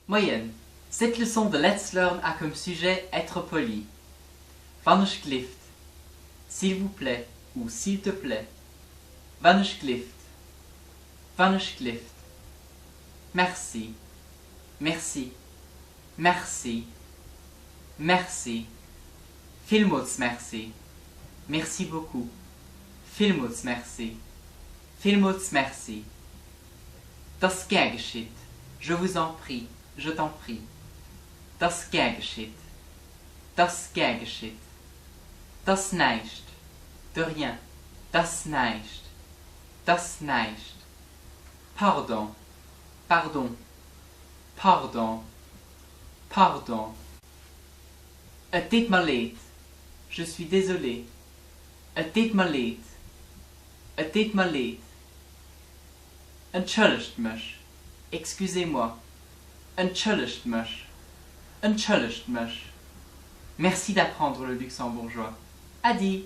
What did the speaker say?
Moien, Cette leçon de Let's Learn a comme sujet être poli. Wann ech glift. S'il vous plaît ou s'il te plaît. Wann ech glift. Wann ech glift. Merci. Merci. Merci. Merci. Villmools Merci. Merci beaucoup. Villmools Merci. Villmools Merci. 't ass gär geschitt. Je vous en prie, je t'en prie. 't ass gär geschitt. 't ass gär geschitt. 't ass näischt. De rien. 't ass näischt. 't ass näischt. Pardon. Pardon. Pardon. Pardon. Et deet mer leed. Je suis désolé. Et deet mer leed. Et deet mer leed. Entschëllegt mech. Excusez-moi. Entschëllegt mech. Entschëllegt mech. Merci d'apprendre le luxembourgeois. Äddi!